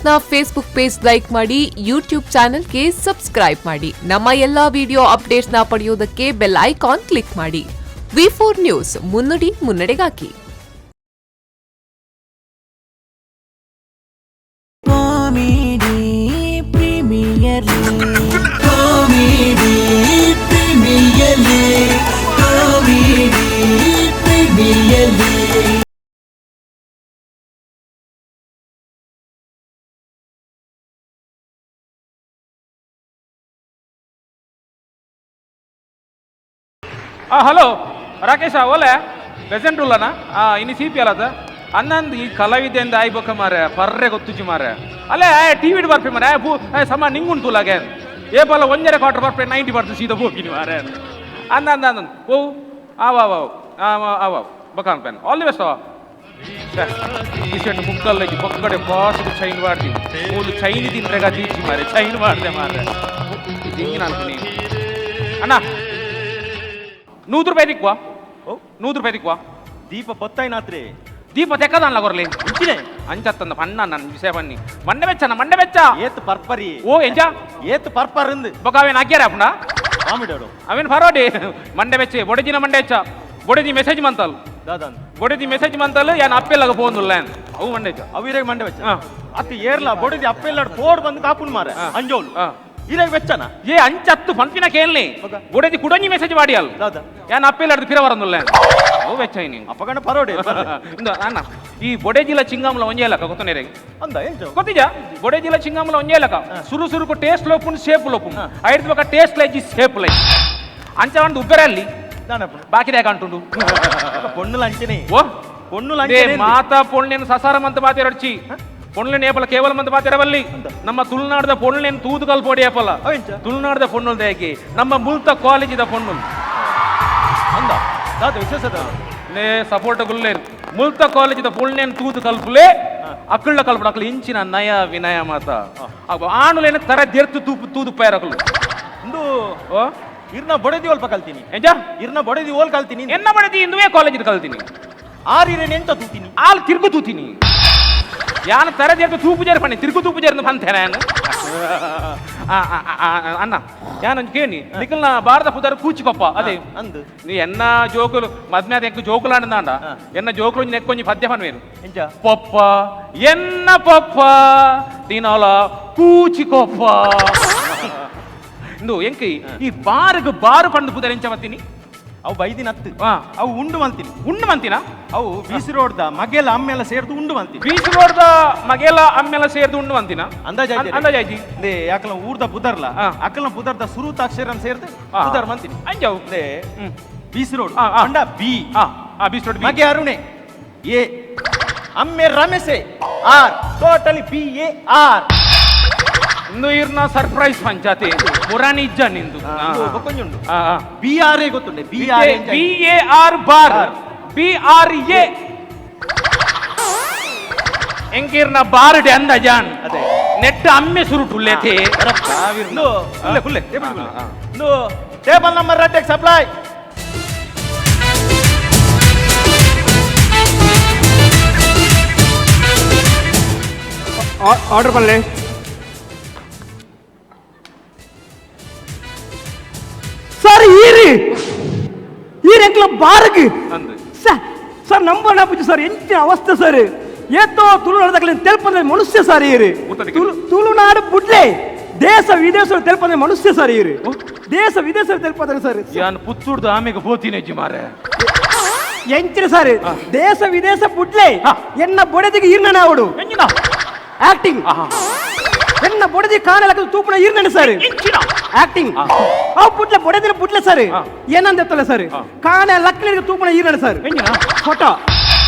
News ನ Facebook page like ಮಾಡಿ, YouTube ಚಾನೆಲ್ಗೆ ಸಬ್ಸ್ಕ್ರೈಬ್ ಮಾಡಿ. ನಮ್ಮ ಎಲ್ಲಾ ವಿಡಿಯೋ ಅಪ್ಡೇಟ್ಸ್ ನ ಪಡೆಯುವುದಕ್ಕೆ ಬೆಲ್ ಐಕಾನ್ ಕ್ಲಿಕ್ ಮಾಡಿ. ವಿ ಫೋರ್ ನ್ಯೂಸ್, ಮುನ್ನುಡಿ ಮುನ್ನಡೆಗಾಗಿ. Comedy Premier League, Comedy Premier League, Comedy Premier League. Hello Rakesh, ಓಲೆ ಪ್ರೆಸೆಂಟ್ ಉಲ್ಲನಾ? ಇನ್ನು ಸಿ ಪಿ ಅಲ್ಲ ಅದ ಅನ್ನಂದು. ಈ ಕಲಾವಿದೆಂದ ಆಯ್ಬೇಕ ಮಾರೆ, ಪರ್ರೆ ಗೊತ್ತುಜಿ ಮಾರೆ. ಅಲ್ಲೇ ಟಿ ವಿಡ್ ಬರ್ಪಿ ಮಾರೆ. ಭೂ ಸಮ ನಿಂಗುಂಟು ಲಾಗೆ. ಏ ಬಲ್ಲ ಒಂಜರೆ ಕ್ವಾರ್ಟರ್ ಬರ್ಪೆ, 90 ಬರ್ತು ಸೀದಾ ಹೋಗಿನಿ ಮಾರೆ. ಅಂದ ಅಂದ ಅಂದ ಓ ಆವ ಆವ ಆವ ಆವ ಬಕಾನ್ ಪೆನ್. All the best. ಈ ಮುಕ್ಕಲ್ಲಗಿ ಪೊಕ್ಕಡೆ ಫಾಸ್ಟ್ ಚೈನ್ ಮಾಡ್ದಿ. ಮೂಲು ಚೈನ್ ತಿಂದ್ರೆಗ ಜೀಚಿ ಮಾರೆ, ಚೈನ್ ಮಾಡ್ದೆ ಮಾರೆ. ಜಿಂಗಿನ ಅನ್ತೀನಿ ಅಣ್ಣ. 100 ರೂಪಾಯಿ ದಿಕ್ವಾ? ಓ. 100 ರೂಪಾಯಿ ದಿಕ್ವಾ? ದೀಪ ಪೊತ್ತಾಯ್ನಾತ್ರಿ. ದೀಪ ತೆಕ್ಕದಲ್ಲ ಕೊರ್ಲಿ. ಇಂಚಿನೆ. ಅಂಚತ್ತಂದ ಪಣ್ಣ ನನ್ನ ವಿಷಯ ಬನ್ನಿ. ಮಂಡೆ ಬೆಚ್ಚನ, ಮಂಡೆ ಬೆಚ್ಚ. ಏತ್ ಪರ್ಪರಿ. ಓ, ಎಂಜ? ಏತ್ ಪರ್ಪರಿಂದ್. ಬೊಕ ಅವೇನು ಹಾಕ್ಯಾರ ಅಪ್ಪಣ. ಕಾಮಿಡೋಡು. ಅವೇನು ಫಾರ್ವರ್ಡಿ ಮಂಡೆ ಬೆಚ್ಚೆ. ಬೊಡಜಿನ ಮಂಡೆ ಹೆಚ್ಚ. ಬೊಡಜಿ ಮೆಸೇಜ್ ಮಂತಲ್. ದಾದಾನ್? ಬೊಡಜಿ ಮೆಸೇಜ್ ಮಂತಲ್, ಯಾನ್ ಅಪ್ಪೆಲ್ಲಗ ಪೋಂದುಲ್ಲ. ಅವು ಮಂಡೆ ಹೆಚ್ಚ. ಅವು ಇರೆಗ್ ಮಂಡೆ ಬೆಚ್ಚ. ಅತ್ತ ಏರ್ಲ ಬೊಡದಿ ಅಪ್ಪೆಲ್ಲಾಡ್ ಪೋಡ್ ಬಂದು ಕಾಪುನ್ ಮಾರೆ. ಅಂಜೋಲು. ಇರೆಗ್ ಬೆಚ್ಚನ. ಏ, ಅಂಚತ್ತು ಪನ್ಪಿನ ಕೇಳ್ನಿ. ಬೊಕ? ಬೊಡಜಿ ಕುಡೊಂಜಿ ಮೆಸೇಜ್ ವಾಡಿಯಲ್. ದಾದ? ಯಾನ್ ಅಪ್ಪೆಲ್ಲಾಡ್ದು ಪಿರ ಬರಂದುಲ್ಲ. ಅವು ಬೆಚ್ಚ ನೀನು. ಅಪ್ಪಗಂಡ ಪರೋಡೆ. ಇಂದು ಅಣ್ಣ, ಈ ಬೊಡೆಜಿಲ ಚಿಂಗಾಮಲ ಒಂಜೇ ಲಕ ಗೊತ್ತನೇರೆ? ಅಂದ ಎಂಚ? ಗೊತ್ತಿಜ? ಬೊಡೆಜಿಲ ಚಿಂಗಾಮಲ ಒಂಜೇ ಲಕ. ಸುರು ಸುರುಕು ಟೇಸ್ಟ್ ಲೋಪುನ್, ಶೇಪ್ ಲೋಪುನ್. ಐದು ಬೊಕ ಟೇಸ್ಟ್ ಲೈಜಿ, ಶೇಪ್ ಲೈ. ಅಂಚ ಒಂದು ಉಬ್ಬರಲ್ಲಿ. ದಾನಪ್ಪು? ಬಾಕಿ ದಾಕ ಅಂಟುಂಡು. ಪೊಣ್ಣುಲ ಅಂಚನೆ. ಓ. ಪೊಣ್ಣುಲ they ಅಂಚನೆ. ಮಾತಾ ಪೊಣ್ಣೆನ್ ಸಸಾರ ಮಂತ ಮಾತೆರಡ್ಚಿ. ಪೊಣ್ಣೆ ಏಪಲ ಕೇವಲ ಮಂತ ಮಾತೆರವಲ್ಲಿ. ನಮ್ಮ ತುಳುನಾಡದ ಪೊಣ್ಣೆನ್ ತೂದು ಕಲ್ಪೋಡಿ ಏಪಲ. ಅವೆಂಚ? ತುಳುನಾಡದ ಪೊಣ್ಣುಲ್ ದೇಕಿ ನಮ್ಮ ಮುಲ್ತ ಕಾಲೇಜಿದ ಪೊಣ್ಣುಲ್. ಅಂದ ದಾದ ವಿಶೇಷ? ಲೇ ಸಪೋರ್ಟ್ ಗುಲ್ಲೇನ್. ಮುಲ್ತ ಕಾಲೇಜಿದ ಪೊಣ್ಣೆನ್ ತೂದು ಕಲ್ಪುಲೆ. ಅಕ್ಕಳ್ಳ ಕಲ್ಪಡು. ಅಕ್ಕಳು ಇಂಚಿನ ನಯ ವಿನಯ ಮಾತ. ಆಣುಲೇನ ತರ ದೆರ್ತು ತೂಪು ತೂದು ಪೇರಕಲು. ಇಂದು ಓ. ಇರ್ನ ಬೊಡದಿ ಒಲ್ಪ ಕಲ್ತೀನಿ. ಎಂಜ? ಇರ್ನ ಬೊಡದಿ ಓಲ್ ಕಲ್ತೀನಿ? ಎನ್ನ ಬಡದಿ ಇಂದುವೇ ಕಾಲೇಜಿದ ಕಲ್ತೀನಿ. ಆರಿರೇನ್ ಎಂತ ತೂತೀನಿ? ಆಲ್ ತಿರುಗು ತೂತೀನಿ. ಯಾನ ತರ ದೇರ್ತು ತೂಪು ಜೇರ್ ಪಣ್ಣೆ, ತಿರುಗು ತೂಪು ಜೇರ್ನು ಪಂತೆ ನಾನು. ಆ, ಆ, ಆ, ಆ, ಅಣ್ಣ, ಯಾನೊಂದು ಕೇಳಿ ನಿಕಲ್ನ ಭಾರತ ಪುದರ್ ಕೂಚಿಕೊಪ್ಪ ಅದೇ. ಅಂದು. ನೀ ಎನ್ನ ಜೋಕುಲು ಮದ್ಮೆ ಎಂಕ್ ಜೋಕುಲಾಂಡ. ಎನ್ನ ಜೋಕುಲು ನೆಕ್ಕೊಂಜಿ ಪದ್ಯ ಪನ್ವೇರು. ಎಂಚ? ಪೊಪ್ಪ ಎನ್ನ ಪೊಪ್ಪ ದಿನಲ ಕೂಚಿಕೊಪ್ಪ. ಇಂದು ಎಂಕಿ ಈ ಬಾರುಗು ಬಾರು ಪಂಡು ಪುದರ್ ಎಂಚ ಮತ್ತೀನಿ? ಅವು ಬೈದಿನ ಹತ್ತು. ಅವು ಉಂಡು ಮಂತೀನಿ. ಉಂಡು ಮಂತಿನ. ಅವು ಬೀಸಿ ರೋಡ್ದ ಮಗೆಲ ಅಮ್ಮೆಲ್ಲ ಸೇರ್ದು ಉಂಡು ಮಂತೀನಿ. ಬೀಚ್ ರೋಡ್ದ ಮಗೆಲ ಅಮ್ಮೆಲ ಸೇರ್ದು ಉಂಡು ಅಂತಿನ. ಅಂದಾಜ್. ಅಂದಾಜಾಯ್ಜಿ. ಲೇ ಯಾಕಲ ಊರ್ದ ಪುದರ್ಲ ಅಕಲ್ನ ಪುದರ್ದ ಸುರುತ ಅಕ್ಷರ ಸೇರ್ದು ಪುದರ್ ಮಂತೀನಿ. ಅಂಜವು. ಲೇ ಬೀಸಿ ರೋಡ್ ಆ, ಆ. ಅಂಡ ಬಿ. ಆ ಆ ಬೀಚ್ ರೋಡ್ ಬಿ. ಮಗೆ ಅರುಣೆ ಎ, ಅಮ್ಮೆ ರಮೇಶೆ ಆರ್, ಟೋಟಲಿ BAR. ಇಂದು ಇರ್ನ ಸರ್ಪ್ರೈಸ್ ಪಂಚಾತಿ ಪುರಾಣಿ ಇಜ್ಜ ನಿಂದು. ಬೊಕ್ಕೊಂಜುಂಡು. ಆ, ಆ. ಬಿ ಆರ್ ಎ ಗೊತ್ತುಂಡೆ? B R. BAR bar. BRA ಎಂಕಿರ್ನ ಬಾರ್ ಡೆ ಅಂದಾಜಾನ್. ಅದೇ. ನೆಟ್ ಅಮ್ಮೆ ಸುರುಟುಲ್ಲೇತೆ. ಕುಲ್ಲೆ ಕುಲ್ಲೆ ಟೇಬಲ್ ಕುಲ್ಲೆ. ಇಂದು ಟೇಬಲ್ ನಂಬರ್ ರಡ್ಡೆಗೆ ಸಪ್ಲೈ. ಆರ್ಡರ್ ಪಲ್ಲೆ. ಸರ್, ಈರಿ ಈರ್ ಎಂಕ್ಲ ಬಾರಗ್. ಅಂದು. ಸರ್ ಸರ್, ನಂಬರ್ ನಾಪುಜಿ ಸರ್. ಎಂಚಿನ ಅವಸ್ಥೆ ಸರ್. ಏತೋ ತುಳುನಾಡದಕ್ಲೆ ತೆಲ್ಪಂದ್ರೆ ಮನುಷ್ಯ ಸರ್ ಈರು. ಊಟದಕ್ಕೆ. ತುಳುನಾಡು ಬುಡ್ಲೆ, ದೇಶ ವಿದೇಶ ತೆಲ್ಪಂದ್ರೆ ಮನುಷ್ಯ ಸರ್ ಈರು. ದೇಶ ವಿದೇಶ ತೆಲ್ಪಂದ್ರೆ ಸರ್. ಯಾನ್ ಪುತ್ತೂರ್ದು ಆಮೆಗೆ ಪೋತಿನೆಜ್ಜಿ ಮಾರೆ. ಎಂಚಿನ ಸರ್, ದೇಶ ವಿದೇಶ ಬುಡ್ಲೆ, ಎನ್ನ ಬೊಡೆದಿಗೆ ಈರ್ನನೆ ಅವಡು. ಎಂಜಿನ? ಆಕ್ಟಿಂಗ್. ಎನ್ನ ಬೊಡೆದಿ ಕಾಣಲಕ್ಕ ತೂಪುನ ಈರ್ನನೆ ಸರ್. ಎಂಚಿನ? ಆಕ್ಟಿಂಗ್. ಅವು ಬುಡ್ಲೆ, ಬೊಡೆದಿನ ಬುಡ್ಲೆ ಸರ್. ಏನಂದ ಸರ್, ಕಾಣೆ ಲಕ್ಕಲಿಗೆ ತೂಪುನ ಈರ್ನನೆ ಸರ್. ಎಂಜಿನ? ಫೋಟೋ.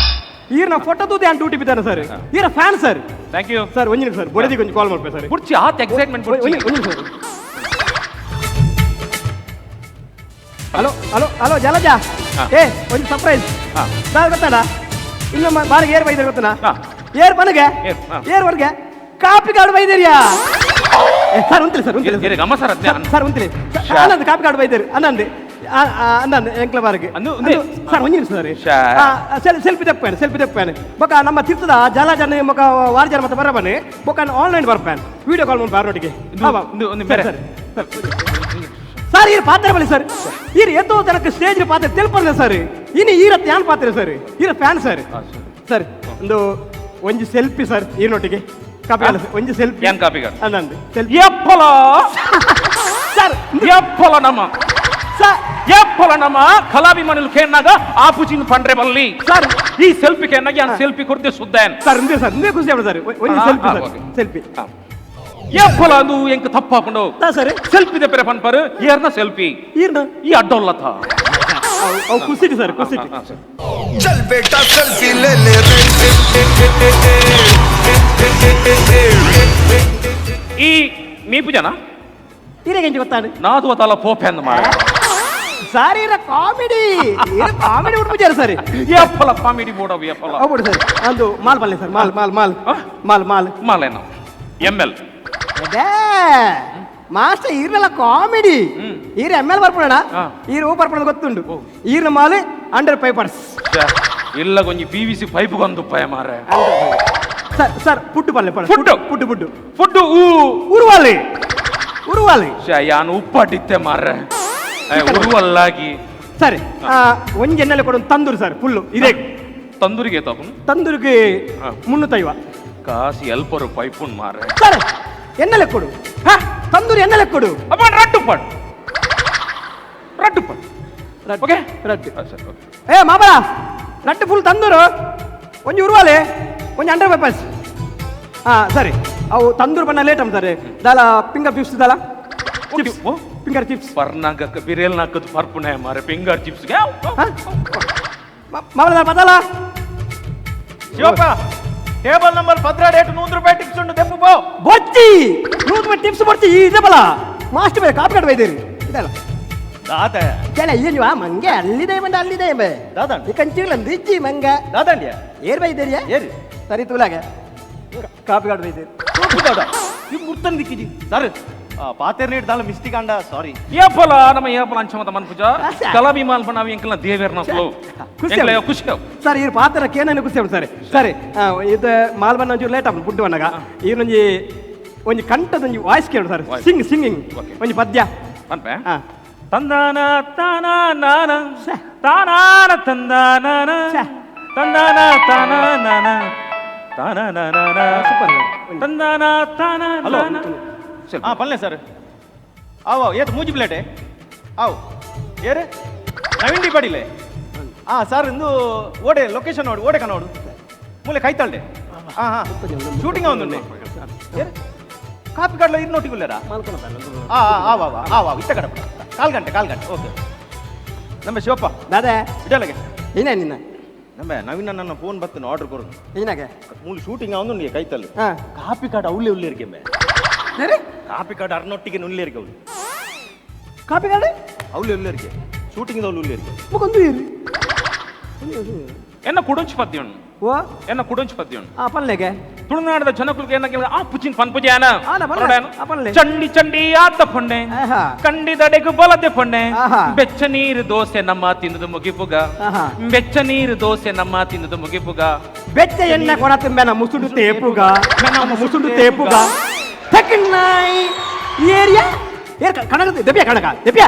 ಈರ್ನ ಫೋಟೋ ತೂತೆ ಯಾನ್ duty ಬಿದ್ದಾನೆ sir. Ira fan sir. Thank you. Sir, ಒಂಜಿ ನಿಮಿಷ ಸರ್, ಬೊಡೆದಿ ಕೊಂಚ ಕಾಲ್ ಮಾಡ್ಪೆ ಸರ್. ಬುಡ್ಚಿ, ಆತ್ ಎಕ್ಸೈಟ್ಮೆಂಟ್. ಒಂಜಿ ಬುಡ್ಚಿ. ಒಂಜಿ ನಿಮಿಷ. ಹಲೋ ಹಲೋ ಹಲೋ, ಜಲಜ. ಏ, ಒಂಜಿ ಸರ್ಪ್ರೈಸ್. ದಾದ ಗೊತ್ತಾಡ? ಇನ್ನೊಮ್ಮ ಬಾರಿಗೆ ಏರ್ ಬೈದಾರೆ ಗೊತ್ತನಾ? ಏರ್ ಪನಗೆ. ಏರ್, ಹಾ. ಏರ್ ವರ್ಗೆ ಕಾಪಿ ಕಾಡು ಬೈದೇರಿಯಾ. ಏ ಸರ್, ಉಂತಿರಿ ಸರ್, ಉಂತಿರಿ. ಏ, ಗಮ್ಮ ಸರ್ ಅದ್ನೇ. ಸರ್, ಉಂತಿರಿ. ಆನಂದ್ ಕಾಪಿ ಕಾಡು ಬೈದೇರು ಅನ್ನಂದು. ಅಂದ ಎಂಕ್ಲ ಬಾರಿಗೆ ಸರ್ ಒಂಜಿ ಸರ್ ಸೆಲ್ಫಿ ತೆಪ್ಪಾನೆ ಸೆಲ್ಫಿ ತೆಪ್ಪಾನೆ ಬೊಕ ನಮ್ಮ ತಿರ್ತದ ಜಲ ಜನ ಮೊಕ ವಾರ ಜನ ಮತ್ತೆ ಬರಬಾನೆ ಬೊಕ ಆನ್ಲೈನ್ ಬರ್ಪಾನೆ ವಿಡಿಯೋ ಕಾಲ್ ಮಾಡಿ ಬಾರೋಟಿಗೆ ಸರ್ ಸರ್ ಈರು ಪಾತ್ರ ಬಳಿ ಸರ್ ಈರು ಎತ್ತೋ ತನಕ ಸ್ಟೇಜ್ ಪಾತ್ರ ತೆಲ್ಪಲ್ಲ ಸರ್ ಇನ್ನು ಈರತ್ ಯಾನ್ ಪಾತ್ರ ಸರ್ ಈರ fan sir sir ಒಂದು ಒಂಜಿ ಸೆಲ್ಫಿ ಸರ್ ಈರೊಟ್ಟಿಗೆ ಕಾಪಿ ಅಲ್ಲ ಒಂಜಿ ಸೆಲ್ಫಿ ಏನ್ ಕಾಪಿ ಅಂದಂದು ಸೆಲ್ಫಿ ಎಪ್ಪಲ ಸರ್ ಎಪ್ಪಲ ನಮ್ಮ ಸರ್ ಎಪ್ಪಲ ನಮ್ಮ ಕಲಾಭಿಮಾನುలు ಕೇನ್ನಾಗ ಆ ಪುಚಿನ ಪಂಡ್ರೆ ಬಲ್ಲಿ ಸರ್ ಈ ಸೆಲ್ಫಿ ಕೇನ್ನಾಗ ಯಾನ್ ಸೆಲ್ಫಿ ಕೊಡ್ದೆ ಸುದ್ದಾನ್ ಸರ್ ಇಂದೇ ಸರ್ ಇಂದೇ ಖುಷಿ ಸರ್ ಒಂಜಿ selfie sir selfie ಎಪ್ಪಲ ಅದು ಎಂಕ ತಪ್ಪಾಪುಂಡು ಸರ್ ಸೆಲ್ಫಿ ದೆಪ್ಪರೆ ಪನ್ಪರು ಏರ್ನ ಸೆಲ್ಫಿ ಈರ್ನ ಈ ಅಡ್ಡೊಲ್ಲತ ಅವು ಖುಷಿ ಸರ್ ಖುಷಿ चल बेटा सेल्फी ले ले ಈ ಮೀಪು ಜನ ಈರೆಗೆ ಗೊತ್ತಾಡು ನಾದು ತಲ ಪೋಪೆ ಅಂದ ಮಾಡ ಸರ್ ಈರ ಕಾಮಿಡಿ ಈರ ಕಾಮಿಡಿ ಉಡ್ಪುಜಾರ ಸರ್ ಎಪ್ಪಲ ಕಾಮಿಡಿ ಬೋಡವು ಎಪ್ಪಲ ಹೌದು ಸರ್ ಅಂದು ಮಾಲ್ ಬಲ್ಲೆ sir mall mall mall mall mall ಮಾಲೇನ M L ಅದೇ ಮಾಸ್ಟರ್ ಈರ್ನೆಲ್ಲ ಕಾಮಿಡಿ ಈರ ಎಮ್ ಎಲ್ ಬರ್ಪಣ ಈರ ಓ ಬರ್ಪಣ ಗೊತ್ತುಂಡು ಈರ್ನ mall under pipers ಇಲ್ಲ ಕೊಂಚ P V C pipe ಕೊಂದುಪ್ಪಾಯ ಮಾರೆ ಸರ್ ಸರ್ ಪುಟ್ಟು ಪಲ್ಲೆ food puttu puttu food ಉರುವಾಲಿ ಉರುವಾಲಿ ಯಾನು ಉಪ್ಪಾಟಿತ್ತೆ ಮಾರ್ರೆ ಉರುವಲ್ಲಾಗಿ ಸರಿ ಒಂಜಿ ಎಣ್ಣೆಲೆ ಕೊಡು ತಂದೂರು ಸರ್ ಫುಲ್ಲು ಇದೇ ತಂದೂರಿಗೆ ತಗೊಂಡು ತಂದೂರಿಗೆ ಮುನ್ನೂತ್ತೈವ ಕಾಸು ಎಲ್ಪರು ಪೈಪುನ್ ಮಾರ್ರೆ ಸರ್ ಎಣ್ಣೆಲೆ ಕೊಡು ಹಾ ತಂದೂರಿ ಎಣ್ಣೆಲೆ ಕೊಡು ಅಪ್ಪ ರಡ್ಡು ಪಡ್ ರಡ್ಡು ಪಡ್ ಓಕೆ ರಡ್ಡು ಸರಿ ಓಕೆ ಏ ಮಾಬಲ ರಡ್ಡು ಫುಲ್ ತಂದೂರು ಒಂಜಿ ಉರುವಾಲೆ ಒಂಜಿ ಹಂಡ್ರೆಡ್ ಪೇಪರ್ಸ್ ಹಾಂ ಸರಿ ಅವು ತಂದೂರು ಬಣ್ಣ ಲೇಟ್ ಸರ್ ದಾಲ ಫಿಂಗರ್ ಚಿಪ್ಸ್ ದಾಲ chips finger chips ಪರ್ನಾಗ ಬಿರೇಲ್ ನಾಕದು ಪರ್ಪುನೆ ಮಾರೆ ಫಿಂಗರ್ ಚಿಪ್ಸ್ ಮಾಮಲ ಪದಲ ಶಿವಪ್ಪ ಟೇಬಲ್ ನಂಬರ್ 12 100 ರೂಪಾಯಿ ಟಿಪ್ಸ್ ಉಂಟು ದೆಪ್ಪು ಪೋ ಬೊಚ್ಚಿ 100 ರೂಪಾಯಿ ಟಿಪ್ಸ್ ಬೊಚ್ಚಿ ಇದೆ ಬಲ ಮಾಸ್ಟರ್ ಬೇರೆ ಕಾಪಿ ಕಟ್ ಬೈದೇರಿ ಇದಲ್ಲ ದಾದ ಜನ ಏನು ಮಂಗೆ ಅಲ್ಲಿದೆ ಬಂದ ಅಲ್ಲಿದೆ ಬೇ ದಾದ ಈ ಕಂಚಿಗಳ ದಿಜ್ಜಿ ಮಂಗ ದಾದಂಡಿಯ ಏರ್ ಬೈದೇರಿಯಾ ಏರಿ ಸರಿ ತೂಲಾಗ ಕಾಪಿ ಕಾಡು ಬೈದೇರಿ ಕಾಪಿ ಕಾಡ ಈ ಮುರ್ತನ್ ದಿಕ್ಕಿಜಿ ಸರ್ ಪಾತೇರ್ ನೀಟ್ ದಾಲ ಮಿಸ್ಟೇಕ್ ಅಂಡ ಸಾರಿ ಏಪಲ ನಮ್ಮ ಏಪಲ ಅಂಚಮತ ಮನ್ಪುಜ ಕಲಾಭಿಮಾನ್ ಪಣ ಎಂಕಲ್ನ ದೇವೇರ್ನ ಫ್ಲೋ ಖುಷಿ ಎಂಕಲ ಖುಷಿ ಸರ್ ಈ ಪಾತ್ರ ಕೇನನ್ನು ಖುಷಿ ಆವು ಸರ್ ಸರಿ ಇದು ಮಾಲ್ಬನ್ನ ಒಂಚೂರು ಲೇಟ್ ಆಪುಂಡು ಫುಡ್ ಬಂದಾಗ ಈರೊಂಜಿ ಒಂಜಿ ಕಂಠದೊಂಜಿ ವಾಯ್ಸ್ ಕೇಳು ಸರ್ ಸಿಂಗಿಂಗ್ ಒಂಜಿ ಪದ್ಯ ಪನ್ಪೆ ತಂದಾನ ತಾನ ತಾನಾನ ತಂದಾನ ತಂದಾನ ತಾನ ತಾನ ತಂದಾನ ತಾನ. ಹಲೋ ಹಾಂ ಪಲ್ಲೆ ಸರ್ ಆವು ಏತ್ ಮೂಜಿ ಪ್ಲೇಟೆ ಆವು ಏರೆ ನವೀನ್ ಡಿ ಪಡಿಲೆ ಹಾಂ ಸರ್ ಇಂದು ಓಡೆ ಲೊಕೇಶನ್ ನೋಡು ಓಡೆ ಕನೋಡು ಮೂಲೆ ಕೈತಾಳ್ಡೆ ಹಾಂ ಹಾಂ ಶೂಟಿಂಗ್ ಒಂದುಂಡೆ ಏರೆ ಕಾಪಿ ಕಾಡ್ಲ ಇರು ನೋಟಿಗುಲ್ಲೇರಾ ಹಾಂ ಆವ ಆವ ಆವ ಇತ್ತ ಕಡಪ ಕಾಲ್ ಗಂಟೆ ಕಾಲ್ ಗಂಟೆ ಓಕೆ ನಮ್ಮ ಶಿವಪ್ಪ ದಾದಾ ಇಡಲಗೆ ಏನ ನಿನ್ನ ನಮ್ಮ ನವೀನ ನನ್ನ ಫೋನ್ ಬರ್ತೇನೆ ಆರ್ಡರ್ ಕೊಡೋದು ಏನಾಗೆ ಮೂಲು ಶೂಟಿಂಗ್ ಅವನು ಕೈತಲ್ಲು ಹಾಂ ಕಾಪಿ ಕಾಡು ಅವಳೇ ಉಳ್ಳೇರಿಗೆ ಸರಿ ಕಾಪಿ ಕಾಡು ಅರ್ನೊಟ್ಟಿಗೆ ಉಳ್ಳೇರಿಗೆ ಅವಳು ಕಾಪಿ ಕಾಡು ಅವಳು ಉಳ್ಳೇರಿಗೆ ಶೂಟಿಂಗ್ ಅವಳು ಉಳ್ಳೇರಿಗೆ ಮುಕೊಂದು ಇರು ಎನ್ನ ಕುಡಂಚಿ ಪದ್ಯ ಉಂಡು ಓ ಎನ್ನ ಕುಡಂಚಿ ಪದ್ಯ ಉಂಡು ಆ ಪಲ್ಲೆಗೆ ತುಳುನಾಡದ ಜನಕುಲ್ಗೆ ಏನ ಆ ಪುಚಿನ್ ಪನ್ಪುಜಿ ಆನ ಆನ ಪಲ್ಲೆ, ಆ ಪಲ್ಲೆ. ಚಂಡಿ ಚಂಡಿ ಆತ ಪೊಣ್ಣೆ ಆಹಾ. ಕಂಡಿದಡೆಗು ಬಲದೆ ಪೊಣ್ಣೆ ಆಹಾ. ಬೆಚ್ಚ ನೀರು ದೋಸೆ ನಮ್ಮ ತಿನ್ನದು ಮುಗಿಪುಗ ಆಹಾ. ಬೆಚ್ಚ ನೀರು ದೋಸೆ ನಮ್ಮ ತಿನ್ನದು ಮುಗಿಪುಗ ಬೆಚ್ಚ ಎಣ್ಣೆ ಕೊಡ ತುಂಬೆನ ಮುಸುಡು ತೇಪುಗ ನಮ್ಮ ಮುಸುಡು ತೇಪುಗ ತಕ್ಕಣ್ಣಾಯ್ ಏರಿಯಾ ಏರ್ ಕಣಗ ದೆಪ್ಪಿಯ ಕಣಗ ದೆಪ್ಪಿಯ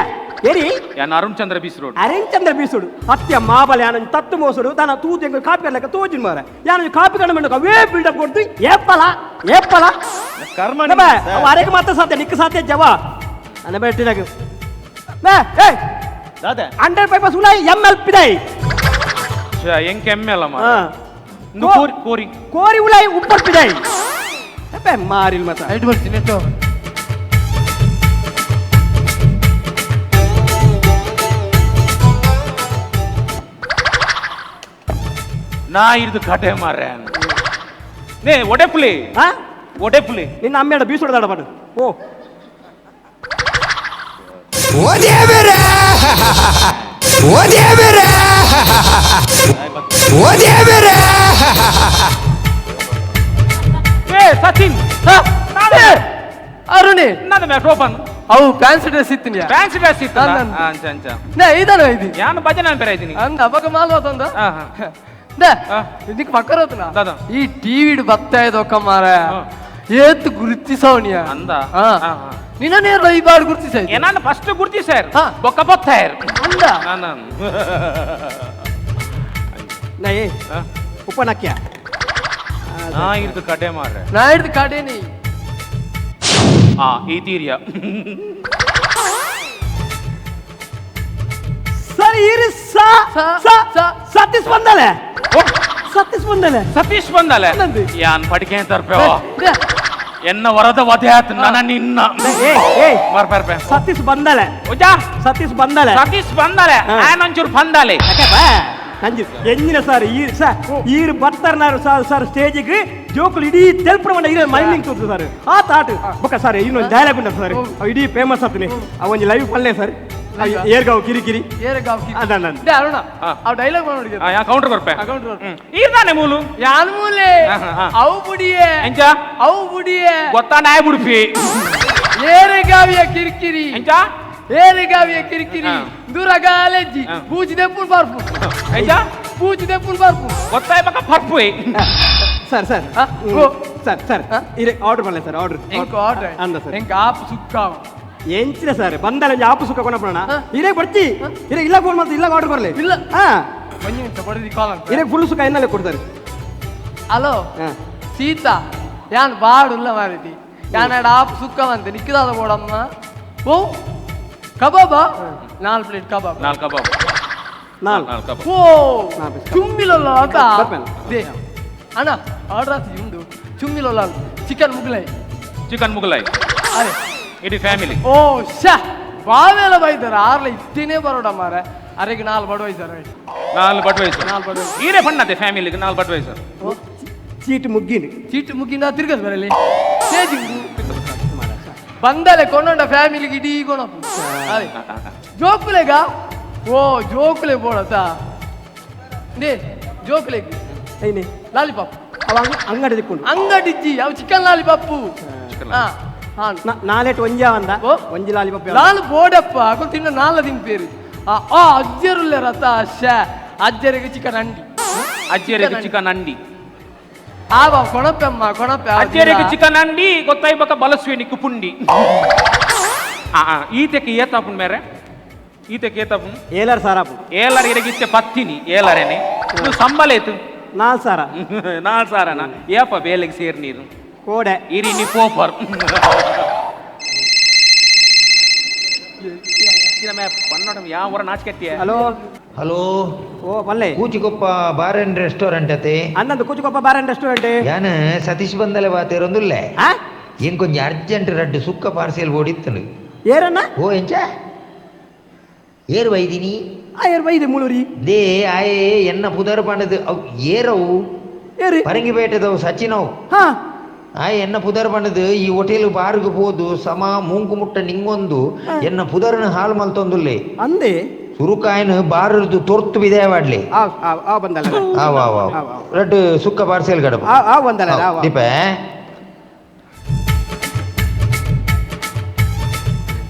ಏರಿ ಯಾನ್ ಅರುಣ್ ಚಂದ್ರ ಬೀಸ್ ರೋಡ್ ಅರುಣ್ ಚಂದ್ರ ಬೀಸುಡು ಅತ್ಯ ಮಾಬಲ ಯಾನ ತತ್ತು ಮೋಸುಡು ತನ ತೂತು ಎಂಗ ಕಾಪಿ ಕಡ್ಲಕ್ಕ ತೋಜಿನ ಮಾರ ಯಾನ ಕಾಪಿ ಕಣ್ಣ ಮಂಡಕ ಅವೇ ಬಿಲ್ಡಪ್ ಕೊಡ್ತು ಏಪ್ಪಲ ಏಪ್ಪಲ ಕರ್ಮ ಅವ ಅರೆಗೆ ಮಾತ್ರ ಸಾಧ್ಯ ನಿಕ್ಕ ಸಾಧ್ಯ ಜವ ಅನ್ನ ಬೆಟ್ಟಿನಾಗ ಏ ದಾದಾ 100 ಪೈಪಸ್ ಉಲಾಯ್ ಎಂ ಎಲ್ ಪಿದೈ ಎಂಕೆ ಎಮ್ಮೆ ಅಲ್ಲ ಮಾರ ಕೋರಿ ಕೋರಿ ಕೋರಿ ಉಲಾಯ್ ಉಪ್ಪರ್ ಪಿದೈ ಅಬ್ಬೆ ಮಾರಿಲ್ ಮತ ಐಟ್ ಬರ್ತೀನಿ ನಾ ಹಿಡಿದು ಕಟೆ ಮಾರ್ರೆ ನೇ ಒಡೆಪುಲಿ ಒಡೆಪುಲಿ ನಿನ್ನ ಅಮ್ಮೇಡ ಬೀಸುಡದಾಡ ಪಾಡು ಓ ಓ ದೇವರೇ ಓ ದೇವರೇ ಓ ದೇವರೇ. ಏ ಸಚಿನ್ ಅರುಣಿ ನನ್ನ ಮ್ಯಾಟ್ ಓಪನ್. ಅವು ಫ್ಯಾನ್ಸಿ ಡ್ರೆಸ್ ಇತ್ತಿನ. ಫ್ಯಾನ್ಸಿ ಡ್ರೆಸ್ ಇತ್ತು. ಅಂದ. ಅಂಚ ಅಂಚ. ನೇ ಇದನ ಇದು. ಯಾನು ಭಜನೆ ಪೇರ ಇದ್ದೀನಿ. ಅಂದ ಅವಾಗ ಮಾಲ್ವ ತಂದ. ಹಾ ಹಾ. ನೇ ಇದಕ್ಕೆ ಪಕ್ಕರ ಹೋತನ. ದಾದಾ. ಈ ಟಿವಿಡ್ ಬತ್ತಾ ಇದ್ದೊಕ್ಕ ಮಾರ ಏತ್ ಗುರುತಿಸವನಿಯ. ಅಂದ. ಹಾ. ಹಾ, ಹಾ. ನಿನ್ನ ನೇರ ಈ ಬಾರ್ ಗುರುತಿಸ. ಏನಾನ ಫಸ್ಟ್ ಗುರ್ತಿಸಾರ್. ಹಾ. ಬೊಕ್ಕ ಬತ್ತಾಯರ್. ಅಂದ. ನಾನು ನಾ ಏ ಉಪ್ಪನಕ್ಯ. ನಾ ಇರ್ದು ಕಡೆ ಮಾರ್ರೆ. ನಾ ಹಿಡ್ದು ಕಡೇನಿ. ಆ ಈ ತೀರಿಯ. ಸರ್ ಇರು ಸಾ ಸ, ಸ ಸತೀಶ್ ಬಂದಲೆ. ಸತೀಶ್ ಬಂದಲೆ. ಸತೀಶ್ ಬಂದಲೆ. ಬಂದಂದಿ. ಯಾನ್ ಪಡಿಕೆ ತರ್ಪೆ ಎನ್ನ ವರದ ವಧೆ ಆತ್ ನನ್ನ ನಿನ್ನ. ಏ ಏ ಮರ್ ಪರ್ಪೆ. ಸತೀಶ್ ಬಂದಲೆ. ಉಜಾ. ಸತೀಶ್ ಬಂದಲೆ. ಸತೀಶ್ ಬಂದಲೆ. ಹಾ. ಆನ್ ಒಂಚೂರು ಬಂದಲೆ. ಯಾಕಪ್ಪ ನಂಜಿ ಎಂಜಿನ ಸರ್ ಈ ಸರ್ ಈರು ಬರ್ತಾರ ಸರ್ ಸರ್ ಸ್ಟೇಜಿಗೆ ಜೋಕುಲು ಇಡೀ ತೆಲ್ಪುನ ಮಂಡ ಇರೋ ಮೈನಿಂಗ್ ತೋರ್ತು ಸರ್ ಆತ ಆಟ ಬೊಕ್ಕ ಸರ್ ಇನ್ನೊಂದು ಡೈಲಾಗ್ ಉಂಟು ಸರ್ ಅವು ಇಡೀ ಫೇಮಸ್ ಆತನಿ ಅವು ಒಂಜಿ ಲೈವ್ ಪಲ್ಲೆ ಸರ್ ಏರ್ಗಾವ್ ಕಿರಿಕಿರಿ. ಏರಗಾವ್. ಅದ ಅದ. They Aruna. ಹಾ. ಆ ಡೈಲಾಗ್ ಮಾಡಿ. ಯಾ ಕೌಂಟರ್ ಬರ್ಪೆ. ಕೌಂಟರ್ ಬರ್ಪೆ. ಈರ್ದಾನೆ ಮೂಲು. ಯಾನ್ ಮೂಲೆ. ಹಾ, ಹಾ. ಅವು ಬುಡಿಯೇ. ಎಂಚ? ಅವು ಬುಡಿಯೇ. ಗೊತ್ತಾ ನಾಯ ಬುಡ್ಪಿ. ಏರೆಗಾವಿಯ ಕಿರಿಕಿರಿ. ಎಂಚ? ಏರೆಗಾವಿಯ ಕಿರಿಕಿರಿ. ಹಾ. ದೂರಗಾಲೆಜ್ಜಿ. ಹಾ. ಪೂಜಿದೆ ಪುಲ್ ಬಾರ್ಪು. ಎಂಚ? ಪೂಜಿದೆ ಪುಲ್ ಬಾರ್ಪು. ಗೊತ್ತಾಯ್ ಬಕ್ಕ ಪರ್ಪು. ಸರ್ ಸರ್ ಹಾ? ಓ. ಸರ್ ಸರ್ ಹಾ? ಇರೆ ಆರ್ಡರ್ ಮಾಡಲೆ ಸರ್ ಆರ್ಡರ್. ಎಂಕ್ ಆರ್ಡರ್. ಅಂದ ಸರ್. ಎಂಕ್ ಆಪ್ ಸುಕ್ಕಾವ. ಎಂಚಿನ ಸರ್ ಬಂದಲ್ಲ ಒಂಜಿ ಆಪು ಸುಖ ಕೊನಪಣ. ಹಾ. ಇರೇ ಬರ್ತಿ ಇರೇ ಇಲ್ಲ ಫೋನ್ ಮಾಡ್ತಿ ಇಲ್ಲ ಆರ್ಡರ್ ಕೊರ್ಲೆ. ಇಲ್ಲ. ಹಾ. ಒಂಜಿ ನಿಮಿಷ ಬಡದಿ ಕಾಲ್ ಅಂತ. ಇರೇ ಫುಲ್ ಸುಖ ಎನ್ನಲೆ ಕೊಡ್ತಾರೆ. ಹಲೋ. ಹಾ. ಸೀತಾ ಯಾನ್ ಬಾಡುಲ್ಲ ಮಾರಿತಿ ಯಾನ್ ಆಪ್ ಸುಕ್ಕವಂತೆ ನಿಕ್ಕಿದಾದ ಬೋಡಮ್ಮ. ಓ ಕಬಾಬಾ 4 ಪ್ಲೇಟ್ ಕಬಾಬ್. ನಾಲ್ಕು ಕಬಾಬ್. ನಾಲ್ ನಾಲ್ಕು ಕಬಾಬ್. ಓ ನಾಲ್ಕು piece ಕಬಾಬ್. ಚುಮ್ಮಿಲೊಲ್ಲ ಆತ. ಬರ್ಪೇನೆ. They ಅಣ್ಣ ಆರ್ಡರ್ ಆತಿ ಉಂಡು ಚುಮ್ಮಿಲೊಲ್ಲ ಚಿಕನ್ ಮುಗ್ಲೈ. ಚಿಕನ್ ಮುಗಲಾಯಿ. ಅರೆ ಇಡೀ ಫ್ಯಾಮಿಲಿ. ಓ ಶ ಬಾವೆಲ್ಲ ಬೈದಾರ ಆರ್ಲ ಇತ್ತೇನೆ ಬರೋಡ ಮಾರೆ ಅರೆಗೆ 4 ಬಡವೈದಾರ. ನಾಲ್ಕು ಬಡ್ವೈಸರ್. 4 ಬಡವೈಸರ್. ಈರೇ ಬಣ್ಣದೆ ಫ್ಯಾಮಿಲಿಗೆ 4 ಬಡ್ವೈಸರ್. ಓ ಚೀಟ್ ಮುಗ್ಗಿನಿ. ಚೀಟ್ ಮುಗಿನ ತಿರ್ಗದ್ ಬರಲಿ ಸ್ಟೇಜಿಂಗು ಬಂದಲೆ ಕೊಂಡೊಂಡ ಫ್ಯಾಮಿಲಿಗೆ ಇಡೀ ಕೊಣಪು. ಅರೆ ಜೋಕುಲೆಗ ಓ ಜೋಕುಲೆ ಬೋಡತ they ಜೋಕುಲೆಗ್ ಐನೆ ಲಾಲಿಪಾಪ್. ಅವ ಅಂಗಡಿ ದಿಕ್ಕೊಂಡು. ಅಂಗಡಿ ಇಜ್ಜಿ ಅವು ಚಿಕನ್ ಲಾಲಿಪಾಪು. ಹಾ ಹಾ. ನಾಲೇಟ್ ಒಂಜಾ ಅಂದ. ಓ? ಒಂಜಿ ಲಾಲಿಪಾಪ್. ಲಾಲ್ ಬೋಡಪ್ಪ ಅಕುಲು ತಿನ್ನ ನಾಲ ತಿನ್ಪೇರು. ಆ ಆ ಅಜ್ಜರುಲ್ಲೆ ರಥ ಶ ಅಜ್ಜರಿಗೆ ಚಿಕನ್ ಅಂಡಿ. ಅಜ್ಜರಿಗೆ ಚಿಕನ್ ಅಂಡಿ. ಆವ ಕೊಣಪೆಮ್ಮ ಕೊಣಪೆ. ಅಜ್ಜರಿಗೆ ಚಿಕನ್ ಅಂಡಿ ಗೊತ್ತಾಯ್ ಬಕ್ಕ ಬಲಸುವೆ ನಿಕ್ಕು ಪುಂಡಿ. ಆ ಆ, ಈತೆಕ್ಕೆ ಏತಾಪುನ್ ಮೇರೆ ಈತೆಕ್ಕೆ ಏತಾಪುನ್. ಏಲರ್ ಸಾರಾಪು. ಏಲರ್ ಇರಗಿತ್ತೆ ಪತ್ತಿನಿ ಏಲರೇನೆ ಇದು ಸಂಬಲೇತು. ನಾಲ್ ಸಾರ. ನಾಲ್ ಸಾರನ ಏಪ ಬೇಲೆಗೆ ಸೇರ್ ನೀರು. ಕೋಡೆ. ಇರಿ ನೀ ಪೋಪರ್. ಯಾವ ನಾಚಿಕೆತ್ತಿಯ. ಹಲೋ. ಹಲೋ. ಓ ಪಲ್ಲೆ. ಕೂಚಿಕೊಪ್ಪ bar and restaurant ಅತೆ. ಅನ್ನಂದು ಕೂಚಿಕೊಪ್ಪ bar and restaurant. ಯಾನ್ ಸತೀಶ್ ಬಂದಲೆ ಬಾತೇರೊಂದುಲ್ಲೆ. ಆ ಏನ್ ಕೊಂಚ ಅರ್ಜೆಂಟ್ ರಡ್ಡು ಸುಕ್ಕ ಪಾರ್ಸೆಲ್ ಓಡಿತ್ತನು. ಏರನ್ನ. ಓ ಎಂಚ ಏರು ವೈದಿನಿ. ಆ ಏರ್ ಬೈದೆ ಮುಳುರಿ. They ಆಯೆ ಎನ್ನ ಪುದರ್ ಪಂಡದು ಅವ್ ಏರವು. ಏರಿ. ಪರಂಗಿಪೇಟೆದವು ಸಚಿನವು. ಹಾ. ಆಯ್ ಎನ್ನ ಪುದರ್ ಪಂಡದು ಈ ಹೋಟೆಲ್ ಬಾರ್ಗ್ ಪೋದು ಸಮ ಮೂಂಕು ಮುಟ್ಟ ನಿಂಗೊಂದು ಎನ್ನ ಪುದರ್ನ ಹಾಳು ಮಲ್ತೊಂದುಲ್ಲೆ. ಅಂದೆ. ಸುರುಕಾಯನ ಬಾರದು ತೊರ್ತು ಬಿದೇವಾಡ್ಲಿ. ಆ ಆ ಆ ಬಂದಲ್ಲ. ಆವ್ ಆವ್ ಆವ್. ಆವ್, ಆವ್. ರಡ್ಡು ಸುಕ್ಕ ಪಾರ್ಸೆಲ್ ಗಡಬ. ಆ ಆ ಬಂದಲ್ಲ ಆ ಆ. ದೀಪ.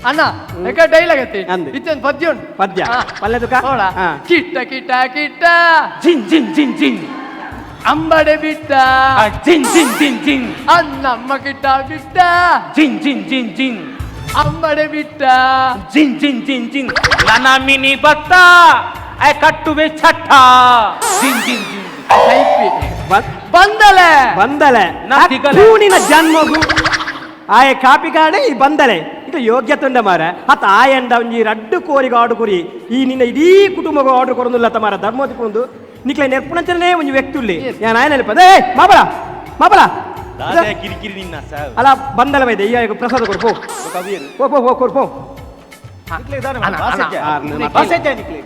ಅಣ್ಣ ಯಾಕ ಡೈಲಾಗ್ ಐತಿ. ಅಂದೆ. ಇತ್ತೊಂದು ಪದ್ಯ ಉಂಟು. ಪದ್ಯ. ಹಾ. ಪಲ್ಲೆ ದುಕ? ನೋಡ. ಹಾ. ಕಿಟ್ಟ ಕಿಟ್ಟ ಕಿಟ್ಟ. ಜಿನ್ ಜಿನ್ ಜಿನ್ ಜಿನ್. ಅಂಬಡೆ ಬಿಟ್ಟ. ಆ, ಜಿನ್ ಜಿನ್ ಜಿನ್ ಜಿನ್. ಅನ್ನಮ್ಮ ಕಿಟ್ಟ ಬಿಟ್ಟ. ಜಿನ್ ಜಿನ್ ಜಿನ್ ಜಿನ್. ಅಂಬಡೆ ಬಿಟ್ಟ. ಜಿನ್ ಜಿನ್ ಜಿನ್ ಜಿನ್. ನನ್ನ ಮಿನಿ ಬತ್ತ I ಕಟ್ಟುವೆ ಚಟ್ಟ ಜಿನ್ ಜಿನ್ ಜಿನ್. ಸೈಪಿ. ಬಂದಲೆ. ಬಂದಲೆ. ನಾ ತಿಗಲೆ. ಕೂಣಿನ ಜನ್ಮಗು ಆಯೆ ಕಾಪಿ ಕಾಡೆ ಈ ಬಂದಲೆ ಇದು ಯೋಗ್ಯತೆ ಉಂಡ ಮಾರ ಅತ್ತ ಆಯಂಡ ಒಂಜಿ ರಡ್ಡು ಕೋರಿಗ ಆರ್ಡರ್ ಕೊರಿ ಈ ನಿನ್ನ ಇಡೀ ಕುಟುಂಬಗ ಆರ್ಡರ್ ಕೊರೊಂದುಲ್ಲ ಮಾರ ಧರ್ಮೋತಿ ಕೊಂಡು ನಿಕ್ಲೆ ನೆರ್ಪುಣಂಚನೇ ಒಂಜಿ ವ್ಯಕ್ತಿ ಉಲ್ಲಿ ಯಾನ್ ಆಯನ ನೆನಪದ ಏ ಮಾಬಲ ಮಾಬಲ ದಾದೆ ಕಿರಿಕಿರಿ ನಿನ್ನ ಸಾವ್. ಅಲ್ಲ ಬಂದಲ ಬೈದೆ ಈ ಆಯಗ್ ಪ್ರಸಾದ ಕೊಡು ಪೋ ಪೋ ಪೋ ಪೋ ಕೊಡು ಪೋ. ನಿಕ್ಲೆ ದಾನೆ ಅಣ್ಣ, ಬಾಸ್ ಅಣ್ಣ, ಹೆಜ್ಜೆ. ಅಣ್ಣ, ಬಾಸ್ ಹೆಜ್ಜೆ ನಿಕ್ಲೆ.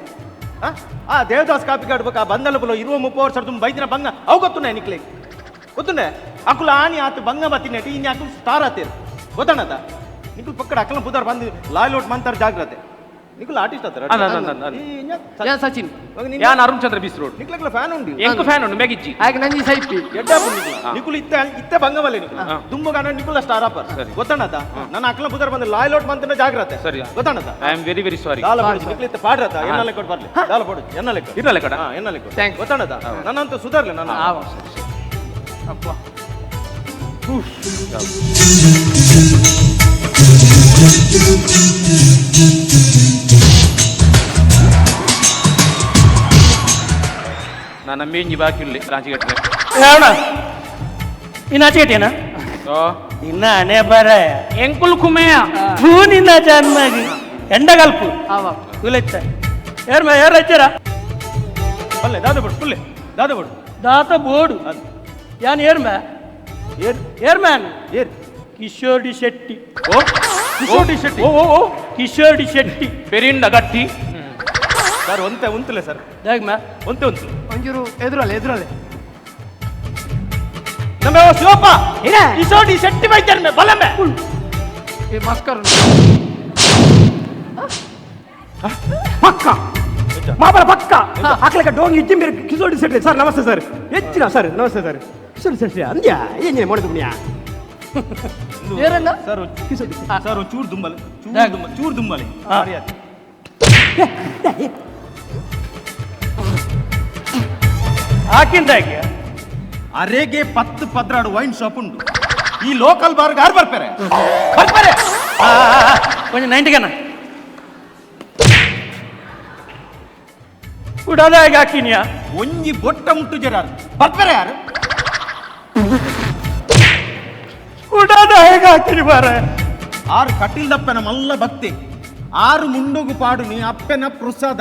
ಆ? ಆ ದೇವದಾಸ್ ಕಾಪಿ ಕಾಡ್ಬೇಕು ಆ ಬಂದಲ ಬುಲ ಇರುವ ಮುಪ್ಪ ವರ್ಷ ತುಂಬ ಬೈದಿನ ಬಂಗ ಅವು ಗೊತ್ತುಂಡೆ ನಿಕ್ಲೆ ಗೊತ್ತುಂಡೆ ಅಕುಲ ಆನಿ ಆತು ಬಂಗ ಬತ್ತಿನೆಟ್ ಇನ್ನು ಅಕುಲು ಸ್ಟಾರ್ ಆತೇರು ಗೊತ್ತಣ್ಣದ ನಿಕ್ಲು ಪಕ್ಕಡ ಅಕಲ ಪುದಾರ್ ಬಂದು ಲಾಯ್ ಲೋಟ್ ಮಂತಾರ ಜಾಗ್ರತೆ. ನಿಕುಲ್ ಆರ್ಟಿಸ್ಟ್ ಆತರ. ಅಂದ್ ಅಂದ್ ಅಂದ್ ಅಂದ್. ಯಾನ್ ಸಚಿನ್. ಯಾನ್ ಅರುಣ್ ಚಂದ್ರ ಬಿಸ್ ರೋಡ್. ನಿಕ್ಲಕ್ಲ ಫ್ಯಾನ್ ಉಂಡು. ಎಂಕ್ ಫ್ಯಾನ್ ಉಂಡು ಮೆಗಿಜ್ಜಿ. ಆಯ್ಕೆ ನಂಜಿ ಸೈಪಿ. ಎಡ್ಡಾಪು ನಿಕುಲ. ನಿಕುಲು ಇತ್ತೆ ಇತ್ತೆ ಬಂಗಮಲೆ ನಿಕುಲು. ದುಂಬುಗಾನ ನಿಕುಲ ಸ್ಟಾರ್ ಆಪರ್. ಸರಿ. ಗೊತ್ತಣ್ಣದ ನನ್ನ ಅಕ್ಲ ಪುದರ್ ಬಂದು ಲಾಯ್ ಲೋಟ್ ಮಂತಿನ ಜಾಗ್ರತೆ. ಸರಿ. ಗೊತ್ತಣ್ಣದ. I am very very sorry. ದಾಲ ಪೋಡು ನಿಕುಲು ಇತ್ತೆ ಪಾಡ್ರತ ಎನ್ನ ಲೆಕ್ಕ ಬರ್ಲಿ. ದಾಲ ಪೋಡು ಎನ್ನ ಲೆಕ್ಕ. ಇರ್ನ ಲೆಕ್ಕಡ? ಹಾ, ಎನ್ನ ಲೆಕ್ಕ. Thanks. ಗೊತ್ತಣ್ಣದ ನನ್ನಂತೂ ಸುಧಾರ್ಲೆ ನನ್ನ. ಆವ. ಅಪ್ಪ. ನಾನು ಮೇಂಜಿ ಬಾಕಿ ಇರ್ಲಿ ರಾಜಗಟ್ಟಲೆ. ಯಾವಣ ಇನ್ನು ಆಚೆಗಟ್ಟೇನಾ? ಓ ನಿನ್ನ ಹಣೆ ಬರ. ಎಂಕುಲ್ ಕುಮೆಯ. ಥೂ ನಿನ್ನ ಚೆನ್ನಾಗಿ ಎಂಡಗಲ್ಪು. ಆವ. ಕುಲೆತ್ತ ಯಾರು ಯಾರು ಹಚ್ಚಾರ? ಬಲ್ಲೆ ದಾದ ಬೋಡು ಪುಲ್ಲೆ ದಾದ ಬೋಡು. ದಾತ ಬೋಡು ಯಾನ್ ಏರ್ ಮ್ಯಾ? ಏರ್. ಏರ್ ಮ್ಯಾನ್. ಏರ್. ಕಿಶೋರ್ ಡಿ ಶೆಟ್ಟಿ. ಓ ಕಿಶೋರ್ ಡಿ ಶೆಟ್ಟಿ. ಓ ಓ ಓ ಕಿಶೋರ್ ಡಿ ಶೆಟ್ಟಿ. ಪೆರಿಂಡ ಗಟ್ಟಿ. ಸರ್ ಒಂತೆ ಉಂತಲೆ ಸರ್. ದಾಗ್ ಮ್ಯಾ? ಒಂತೆ ಉಂತು. ಒಂಚೂರು ಎದುರಲ್ಲ ಎದುರಲ್ಲ. ನಮ್ಮ ಶಿವಪ್ಪ ಕಿಶೋರ್ ಡಿ ಶೆಟ್ಟಿ ಬೈತಾರೆ ಮೇ ಬಲಮೆ. ಈ ಮಸ್ಕರ್. ಪಕ್ಕ ಮಾಬಲ ಪಕ್ಕ ಆಕಲಕ ಡೋಂಗಿ ಇಜ್ಜಿಂಬೆರ್ ಕಿಶೋರ್ ಶೆಟ್ಟಿ ಸರ್ ನಮಸ್ತೆ ಸರ್. ಹೆಚ್ಚಿನ ಸರ್ ನಮಸ್ತೆ ಸರ್. ಕಿಶೋರ್ ಶೆಟ್ಟಿ ಅಂದ್ಯಾ ಏನೇ ಮಾಡೋದು ಪುಣ್ಯ. ಏರಣ್ಣ? ಸರ್ ಸರ್ ಚೂರು ದುಂಬಲೆ ಚೂರು ದುಂಬ ಚೂರು ದುಂಬಲೆ. ಹಾಕಿಂದಾಗೆ ಅರೆಗೆ 10 12 ವೈನ್ ಶಾಪ್ ಉಂಟು. ಈ ಲೋಕಲ್ ಬಾರ್ಗೆ ಯಾರು ಬರ್ತಾರೆ ಬರ್ತಾರೆ. ಕೊಂಚ ನೈಂಟಿಗನ ಕುಡದಾಗಿ ಹಾಕಿನಿಯಾ? ಒಂಜಿ ಬೊಟ್ಟ ಮುಟ್ಟು ಜರಾರು ಬರ್ತಾರೆ ಯಾರು? ಕುಡದ ಹೇಗೆ ಹಾಕಿನಿ ಬಾರ? ಆರು ಕಟೀಲ್ದಪ್ಪನ ಮಲ್ಲ ಭಕ್ತಿ ಆರು ಮುಂಡೋಗು ಪಾಡು ನೀ ಅಪ್ಪನ ಪ್ರಸಾದ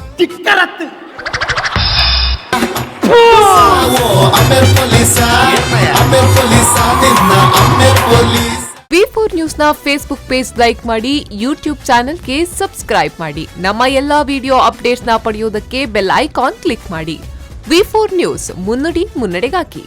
ಸ್ಟಿಕ್ಕರತ್ತು. ವಿ4 ನ್ಯೂಸ್ನ ಫೇಸ್ಬುಕ್ ಪೇಜ್ ಲೈಕ್ ಮಾಡಿ, ಯೂಟ್ಯೂಬ್ ಚಾನೆಲ್ಗೆ ಸಬ್ಸ್ಕ್ರೈಬ್ ಮಾಡಿ. ನಮ್ಮ ಎಲ್ಲಾ ವಿಡಿಯೋ ಅಪ್ಡೇಟ್ಸ್ನ ಪಡೆಯುವುದಕ್ಕೆ ಬೆಲ್ ಐಕಾನ್ ಕ್ಲಿಕ್ ಮಾಡಿ. ವಿ4 ನ್ಯೂಸ್ ಮುನ್ನುಡಿ ಮುನ್ನಡೆಗಾಗಿ.